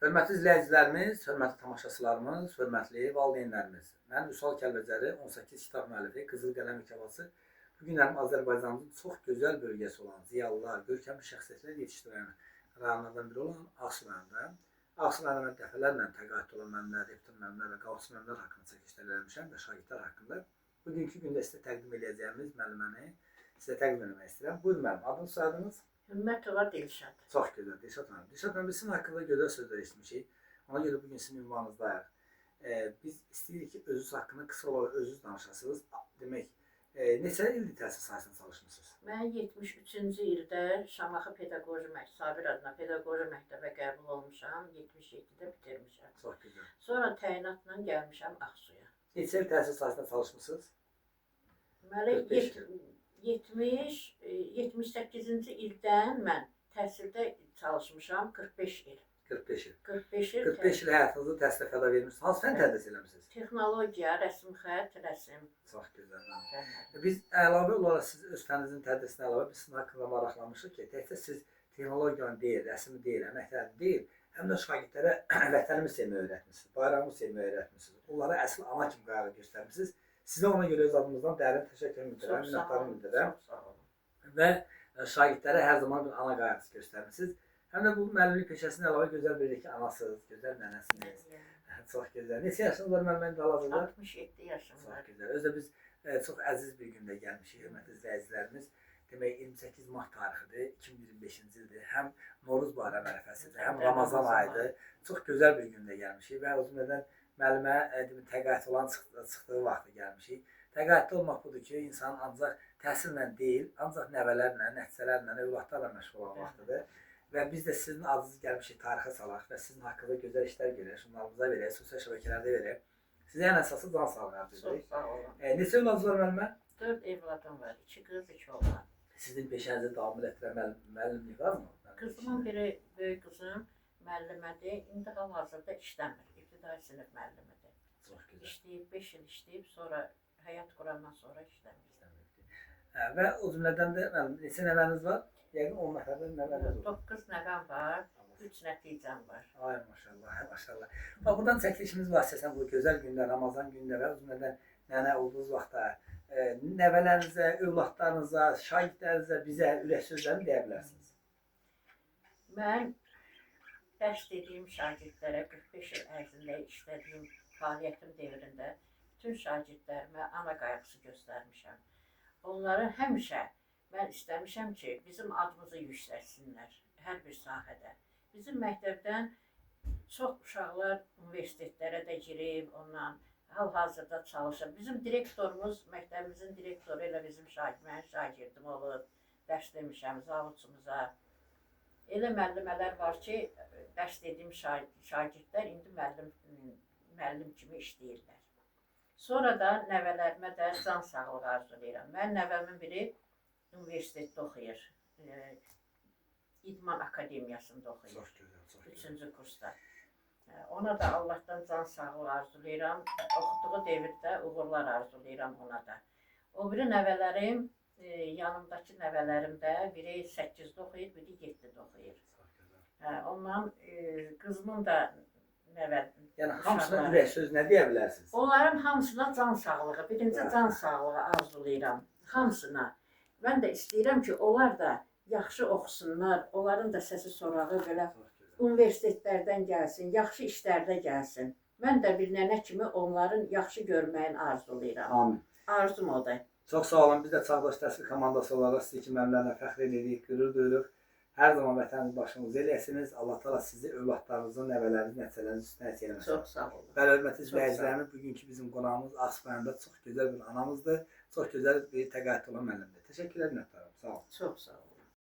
Hörmətli izləyicilərimiz, hörmətli tamaşaçılarımız, hörmətli valideynlərimiz. Mən Vüsal Kəlbəcəri, 18 kitab müəllifi, Qızıl Qələm mükafatı. Bu günlərim Azərbaycanımızın çox gözəl bölgəsi olan, ziyalılar, görkəmli şəxsiyyətlər yetişdirən rayonlardan biri olan Ağsu rayonundayam. Ağsu rayonunda mən dəfələrlə təqaüddə olan müəllimlər, rektor müəllimlər və qavsu müəllimlər haqqında çəkilişlər eləmişəm və şagirdlər haqqında. Bugünkü gündə sizə təqdim eləyəcəyimiz müəlliməni sizə təqdim etmək istəyirəm. Buyurun müəllim, adınız, soyadınız? Hümmətova Dilşad. Çox gözəl, Dilşad müəllim. Dilşad müəllim, biz sizin haqqında gözəl sözlər eşitmişik. Ona görə bugün sizin ünvanınızdayıq. Biz istəyirik ki, özünüz haqqında qısa olaraq özünüz danışasınız. Demək, neçə ildir təhsil sahəsində çalışmısınız? Mən 73-cü ildə Şamaxı Pedaqoji Məktəbi, Sabir adına Pedaqoji Məktəbə qəbul olmuşam, 77-də bitirmişəm. Çox gözəl. Sonra təyinatla gəlmişəm Ağsuya. Neçə il təhsil sahəsində çalışmısınız? Deməli, 45 il. 78-ci ildən mən təhsildə çalışmışam 45 il. 45 il. 45 il. 45 il həyatınızı təhsilə fəda vermişsiniz. Hansı fənn tədris eləmisiniz? Texnologiya, rəsm xətt, rəsm Çox gözəl. fənləri. Biz əlavə olaraq siz öz fənninizin tədrisinə əlavə biz sizin haqqında maraqlanmışıq ki, təkcə siz texnologiyanı deyil, rəsmi deyil, əməkləri deyil, həm də şagirdlərə vətənimi sevməyi öyrətmisiniz, bayrağımı sevməyi öyrətmisiniz. Onlara əsl ana kimi qayğı göstərmisiniz. Sizə ona görə öz adımızdan dərin təşəkkür bildirirəm, Çox sağ minnətdarlıq olun. bildirirəm. Çox sağ olun. Və şagirdlərə hər zaman bir ana qayğısı göstərmisiniz. Həm də bu müəllimlik peşəsindən əlavə gözəl bir ki, anasınız, gözəl nənəsiniz. Çox gözəl. Neçə yaşınız var müəllim indi hal-hazırda? 67 yaşım Çox var. gözəl. Özü də biz çox əziz bir gündə gəlmişik, hörmətli izləyicilərimiz. Demək 28 mart tarixidir, 2025-ci ildir. Həm Novruz bayramı ərəfəsidir, həm Ramazan ayıdır. Çox gözəl bir gündə gəlmişik və o cümlədən müəllimə demək, təqaüd olan çıxdığı vaxtı gəlmişik. Təqaüddə olmaq budur ki, insan ancaq təhsillə deyil, ancaq nəvələrlə, nəticələrlə, övladlarla məşğul olan vaxtıdır. Və biz də sizin adınızı gəlmişik tarixə salaq və sizin haqqınızda gözəl işlər görək, jurnalımıza verək, sosial şəbəkələrdə verək. Sizə ən əsası can sağlığı arzu Çox edirik. sağ olun. Neçə övladınız var müəllimə? 4 evladım var. 2 qız, 2 oğlan. Sizin peşənizi davam etdirən müəllimlik varmı? Qızımın biri, böyük qızım müəllimədir. İndi hal-hazırda işləmir. İbtidai sinif müəllimidir. Çox gözəl. İşləyib, 5 il işləyib, sonra həyat qurandan sonra işləmir. Və o cümlədən də müəllim, neçə nəvəniz var? Yəqin 10 nəfərdən nəvəniz olur. 9 nəvəm var, 3 nəticəm var. Ay maşallah, maşallah. Bax buradan çəkilişimiz vasitəsilə bu gözəl gündə, Ramazan gündə və o cümlədən nənə olduğunuz vaxtda nəvələrinizə, övladlarınıza, şagirdlərinizə, bizə ürək sözlərini deyə bilərsiniz. Mən dərs dediyim şagirdlərə 45 il ərzində işlədiyim fəaliyyətim dövründə bütün şagirdlərimə ana qayğısı göstərmişəm. Onları həmişə mən istəmişəm ki, bizim adımızı yüksəltsinlər hər bir sahədə. Bizim məktəbdən çox uşaqlar universitetlərə də girib, ondan hal-hazırda çalışır. Bizim direktorumuz, məktəbimizin direktoru elə bizim mənim şagirdim olub, dərs demişəm zavuçumuza. Elə müəllimələr var ki, dərs dediyim şagirdlər indi müəllim kimi işləyirlər. Sonra da nəvələrimə də can sağlığı arzulayıram. Mənim nəvəmin biri universitetdə oxuyur. İdman Akademiyasında oxuyur. Çox gözəl, çox gözəl. 3-cü kursda. Ona da Allahdan can sağlığı arzulayıram. Oxuduğu dövrdə uğurlar arzulayıram ona da. O biri nəvələrim, yanımdakı nəvələrim də biri 8-də oxuyur, biri 7-də oxuyur. Çox gözəl. Ondan qızımın da nəvə. Yəni hamısına ürək söz nə deyə bilərsiniz? Onların hamısına can sağlığı, birinci can sağlığı arzulayıram. Hamısına. Mən də istəyirəm ki, onlar da yaxşı oxusunlar, onların da səsi sorağı belə universitetlərdən gəlsin, yaxşı işlərdə gəlsin. Mən də bir nənə kimi onların yaxşı görməyini arzulayıram. Amin. Arzum odur. Çox sağ olun. Biz də Çağdaş Təhsil komandası olaraq sizi kimi müəllimlərlə fəxr edirik, qürur duyuruq. Hər zaman vətəniniz başınızı eləyəsiniz. Allah Taala sizi övladlarınızın, nəvələrinizin, nəticələrinizin üstünə əsir eləməsin. Çox sağ olun. Bəli, hörmətli izləyicilərimiz, bugünkü bizim qonağımız Ağsu rayonunda çox gözəl bir anamızdır. Çox gözəl bir təqaüddə olan müəllimdir. Təşəkkürlər, minnətdarım. Sağ olun. Çox sağ olun.